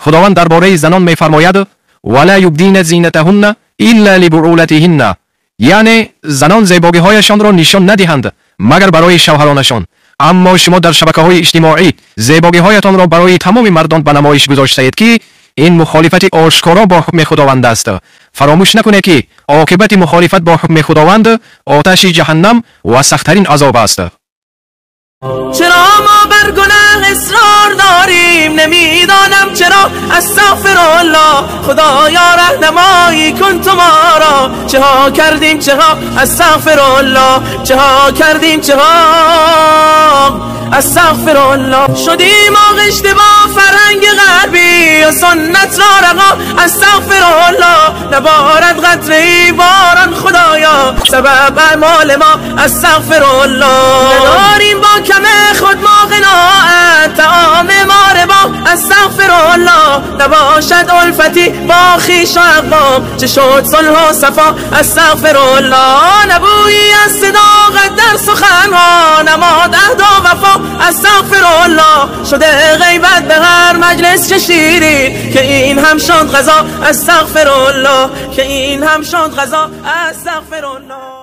Худованд дар бораи занон мефармояд: ولا یبدین زینتهن الا لبعولتهن، яъне занон зебогиҳояшонро нишон надиҳанд магар барои шавҳаронашон. Аммо шумо дар шабакаҳои иҷтимоӣ зебогиҳоятонро барои тамоми мардон ба намоиш гузоштаед, ки ин мухолифати ошкоро бо ҳукми Худованд аст. Фаромӯш накунед, ки оқибати мухолифат бо ҳукми Худованд оташи ҷаҳаннам ва сахттарин азоб аст. Чаро мо бар гуноҳ исрор дорем? Намедонам чаро. Астағфируллоҳ, Худоё, раҳнамоӣ кун ту моро. Чаҳо кардем, чаҳо? Астағфируллоҳ, чаҳо кардем, чаҳо? Астағфируллоҳ. Шудем оғишта бо фарҳанги ғарбӣ ва суннат ро рақо. Астағфируллоҳ, наборад қатраи борон, Худоё, сабаб аъмоли мо. Астағфируллоҳ, надорем бо кам худ мо қиноат, таоми мо рибо. Астағфируллоҳ, набошад улфати бо хеш ва ақвом, чӣ шуд сулҳу сафо. Астағфируллоҳ, набӯйӣ аз садоқат дар суханҳо, намод аҳду вафо. Астағфируллоҳ, шуда ғайбат ба ҳар маҷлис чӣ ширин, ки ин ҳам шуд ғазо. Астағфируллоҳ, ки ин ҳам шуд ғазо. Астағфируллоҳ.